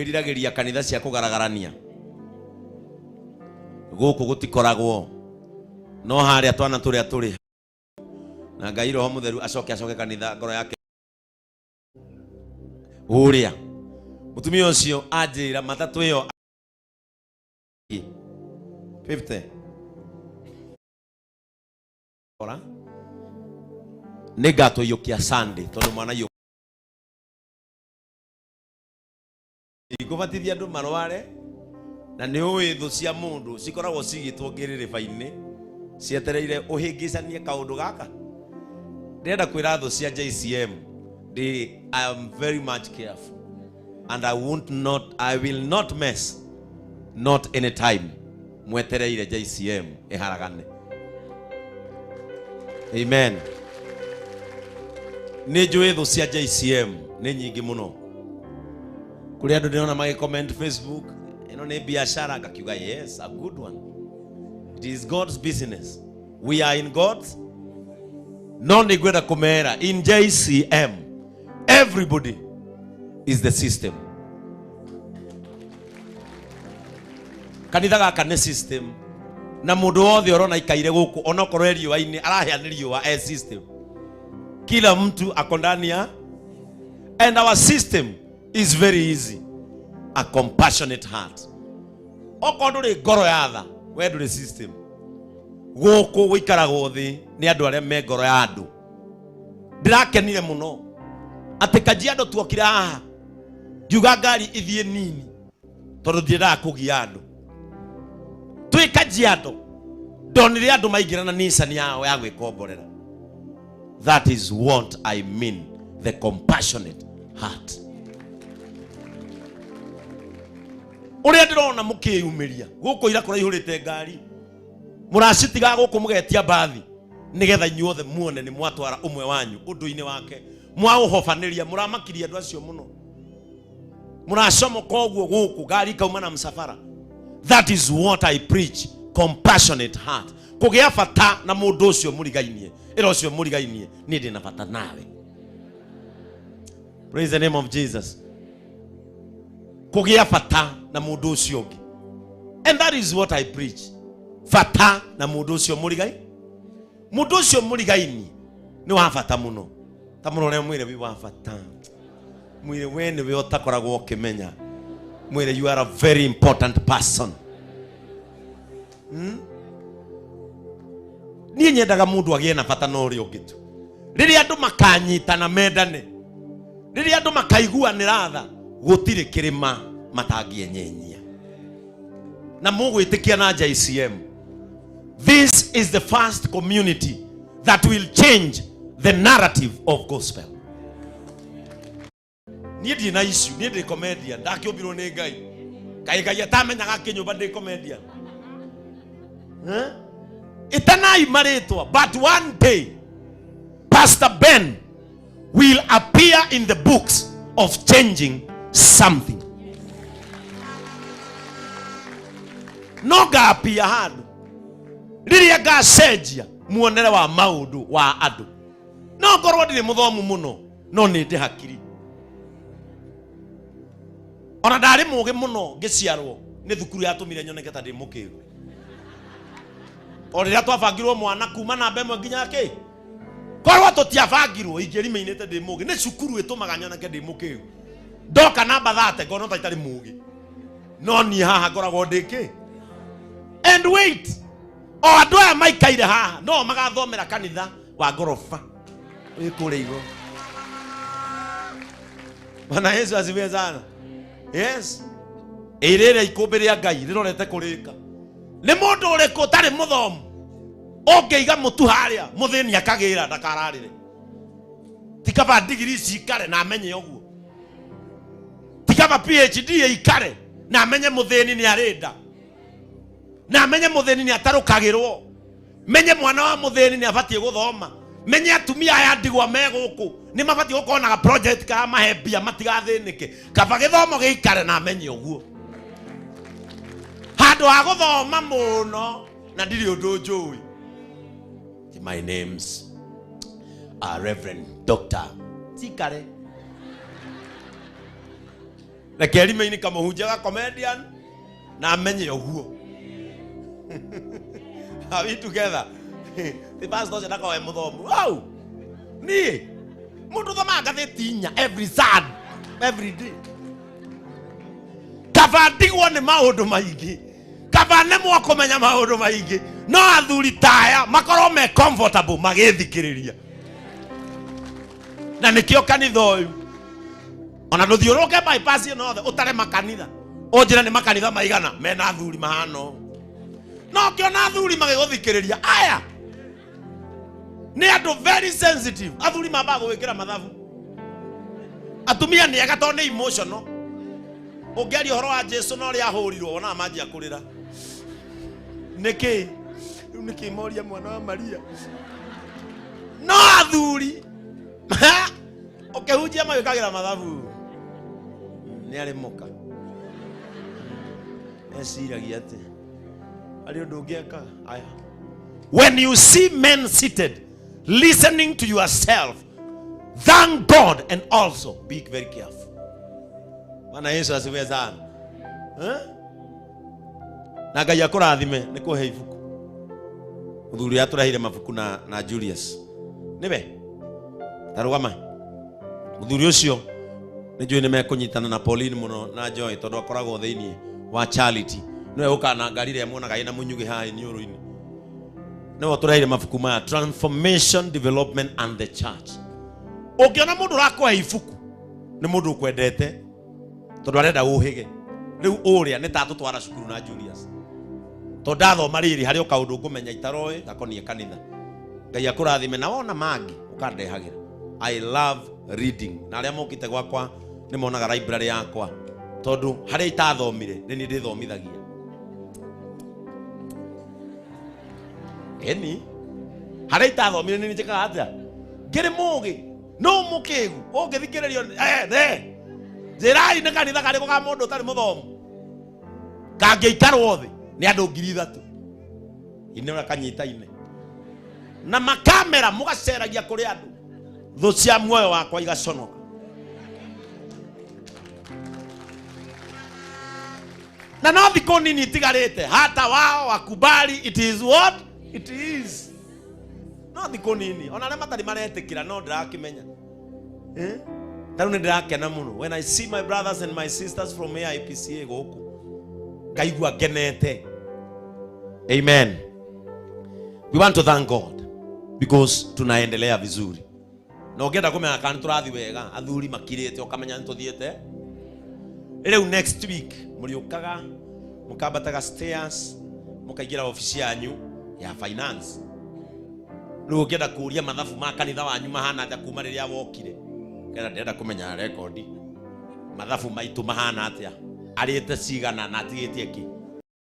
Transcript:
Wĩriragĩria kanitha cia kũgaragarania. Gũkũ gũtikoragwo. No harĩa twana tũrĩa tũrĩ. Na Ngai Roho Mũtheru acoke acoke kanitha ngoro yake. Ũrĩa. Mũtumia ũcio anjĩra matatũ ĩyo 50. Ora. Nĩngatũiyũkia Sunday tondũ mwana iyũ Ndikũbatithia andũ marware na nĩ ũĩ thũ cia mũndũ cikoragwo cigĩtwo ngĩrĩrĩba-inĩ cietereire ũhĩngĩcanie kaũndũ gaka. Ndĩrenda kwĩra thũ cia JCM ndĩ I am very much careful and I won't not I will not mess not any time mwetereire JCM ĩharagane. Amen. Nĩ njũĩ thũ cia JCM nĩ nyingĩ mũno. Kũrĩ andũ ndĩrona magĩ comment Facebook, ĩno nĩ biashara, ngakiuga yes, a good one. It is God's business. We are in God's. No nĩ ngwenda kũmera in JCM everybody is the system. Kanitha gaka nĩ system na mũndũ wothe ũrona aikaire gũkũ onokorwo e riũa-inĩ arahĩa nĩ riũa e system. Kila mtu ako ndani ya and our system is very easy, a compassionate heart. Okorwo ndũrĩ ngoro ya tha, we ndũrĩ system. Gũkũ gũikaragwo thĩ nĩ andũ arĩa me ngoro ya andũ. Ndĩrakenire mũno atĩ Kajiado tuokire haha ngiuga ngari ithiĩ nini tondũ ndiendaga kũgia andũ. Twĩ Kajiado ndonire andũ maingĩra na Nissan yao ya gwĩkomborera. That is what I mean, the compassionate heart. Ũrĩa ndĩrona mũkĩyumĩria gũkũ ira kũraihũrĩte ngari, mũracitiga gũkũ mũgetia mbathi nĩgetha inyuothe muone nĩ mwatwara ũmwe wanyu ũndũ-inĩ wake, mwaũhobanĩria, mũramakirie andũ acio mũno, mũracomoka ũguo gũkũ ngari ikauma na msafara. That is what I preach, compassionate heart. Kũgĩa bata na mũndũ ũcio mũrigainie, ĩra ũcio mũrigainie niĩ ndĩ na bata nawe. Praise the name of Jesus. Kũgĩa bata na mũndũ ũcio ũngĩ, and that is what I preach, bata na mũndũ ũcio mũrigai, mũndũ ũcio mũrigaini nĩ wa bata mũno. Ta mũrore mwĩre wĩ wa bata, mwĩre we nĩwe ũtakoragwo ũkĩmenya, mwĩre you are a very important person. Niĩ nyendaga mũndũ agĩe na bata na ũrĩa ũngĩ tu. Rĩrĩa andũ makanyitana mendane, rĩrĩa andũ makaiguanĩra tha, gũtirĩ kĩrĩma matangĩenyenyia. Na mũgwĩtĩkia na JCM, this is the first community that will change the narrative of gospel. Niĩ ndirĩ na issue, niĩ ndĩ comedian, ndakĩũmbirwo nĩ Ngai. Kaĩ Ngai atamenyaga akĩnyũmba ndĩ comedian? Eh? Ĩtanai marĩtwa, but one day Pastor Ben will appear in the books of changing something. No ngapia handũ rĩrĩa ngacenjia muonere wa maũndũ wa andũ. No ngorwo ndirĩ mũthomu mũno, no nĩ ndĩ hakiri. Ona ndarĩ mũgĩ mũno ngĩciarwo, nĩ thukuru yatũmire nyoneke ta ndĩ mũkĩgu. O rĩrĩa twabangirwo mwana kuma namba ĩmwe nginya kĩ, korwo tũtiabangirwo ingĩrimainĩte ndĩ mũgĩ. Nĩ cukuru ĩtũmaga nyoneke ndĩ mũkĩgu. Ndoka namba 30 ngona ta itarĩ mũgĩ, no niĩ haha ngoragwo ndĩ kĩ. And wait, o andũ aya maikaire haha no magathomera kanitha wa ngoroba wĩ kũrĩa igũrũ. Bwana Yesu asifiwe sana. Yes, ĩrĩrĩa ikũmbĩ rĩa Ngai rĩrorete kũrĩka. Nĩ mũndũ ũrĩkũ ũtarĩ mũthomu ũngĩiga mũtu harĩa mũthĩni akagĩra ndakararĩre? Ti kaba ndigiri cikare na amenye ũguo, ti kaba PhD ĩikare na amenye mũthĩni nĩ arĩ nda, na amenye mũthĩni nĩ atarũkagĩrwo, menye mwana wa mũthĩni nĩ abatiĩ gũthoma, menye atumia aya ndigwa me gũkũ nĩ mabatiĩ gũkorwo na ga project ka mahe mbia matigathĩnĩke. Kaba gĩthomo gĩikare na amenye ũguo, handũ ha gũthoma mũno na ndirĩ ũndũ njũĩ. My names are Reverend Doctor cikare. Reke remain kamũhunjia ga comedian na amenye ũguo. Are we together? The pastor ũcio ndakorwo e mũthomu. Au! Niĩ mũndũ ũthomaga ngathĩti inya every Sunday, every day. Kaba ndigwo nĩ maũndũ maingĩ, kaba nemwo kũmenya maũndũ maingĩ, no athuri taya makorwo me comfortable magĩthikĩrĩria. Na nĩkĩo kanitha ũyũ ona ndũthiũrũrũke bypass ĩno yothe ũtare makanitha, ũnjĩre nĩ makanitha maigana mena athuri mahana ũũ. No ũkĩona athuri magĩgũthikĩrĩria, aya nĩ andũ very sensitive. Athuri mambaga gũgĩkĩra mathabu, atumia nĩ ega tondũ nĩ emotional. Ũngĩaria ũhoro wa Jesu na ũrĩa ahũrirwo, wonaga manjia kũrĩra. Nĩkĩ rĩu? Nĩkĩ moria mwana wa Maria? No athuri ũkĩhunjia magĩkagĩra mathabu, nĩ arĩ mũka eciragia atĩ harĩ ũndũ ũngĩeka. Aya, when you see men seated listening to yourself, thank God and also be very careful. Bwana Yesu asifiwe sana, eh? Na Ngai akũrathime nĩ kũhe ibuku. Mũthuri ũrĩa atũreheire mabuku na Julius nĩwe tarũgama. Mũthuri ũcio nĩ njũĩ nĩ mekũnyitana na Pauline mũno na Joy, tondũ akoragwo thĩinĩ wa Charity. Nĩwe ũkaga na ngari ĩrĩa muonaga ĩna mũnyugĩ haha iniũrũ-inĩ. Nĩwe ũtũreheire mabuku maya, Transformation, Development and the Church. Ũngĩona mũndũ ũrakũhe ibuku, nĩ mũndũ ũkwendete, tondũ arenda ũhĩge. Rĩu ũrĩa nĩ tatũtwara cukuru na Julius, tondũ ndathoma rĩrĩ harĩ o kaũndũ ngũmenya itaroĩ gakonie kanitha. Ngai akũrathime, na wona mangĩ ũkandehagĩra. I love reading, na arĩa mokĩte gwakwa nĩ monaga library yakwa, tondũ harĩa itathomire nĩ niĩ ndĩthomithagia. Ĩni, harĩa itathomire nĩ niĩ njĩkaga atĩa ngĩrĩ mũgĩ no mũkĩgu ũngĩthikĩrĩrio. Njĩrai nĩ kanitha karĩkũ ka mũndũ ũtarĩ mũthomu kangĩikarwo thĩ nĩ andũ 3,000 ine ũrĩa kanyitaine na makamera mũgaceragia kũrĩ andũ? Thũ cia muoyo wakwa igaconoka. Na no thikũ nini itigarĩte, hata wao wakubali it is what it is. No thikũ nini, ona arĩa matarĩ maretĩkĩra no ndĩrakĩmenya. Eh? Ta rĩu nĩ ndĩrakena mũno when I see my brothers and my sisters from AIPCA gũkũ, ngaigua ngenete. Amen. We want to thank God because tunaendelea vizuri. Na ũngĩenda kũmenya kana nĩ tũrathiĩ wega, athuri makirĩte, ũkamenya nĩ tũthiĩte. Rĩu next week mũrĩũkaga mũkambataga stairs, mũkaingĩra obici yanyu ya finance. Rĩu ũngĩenda kũũria mathabu ma kanitha wanyu mahana atĩa kuma rĩrĩa wokire, kenda ndĩrenda kũmenya rekondi mathabu maitũ mahana atĩa, arĩte cigana na atigĩtie kĩ.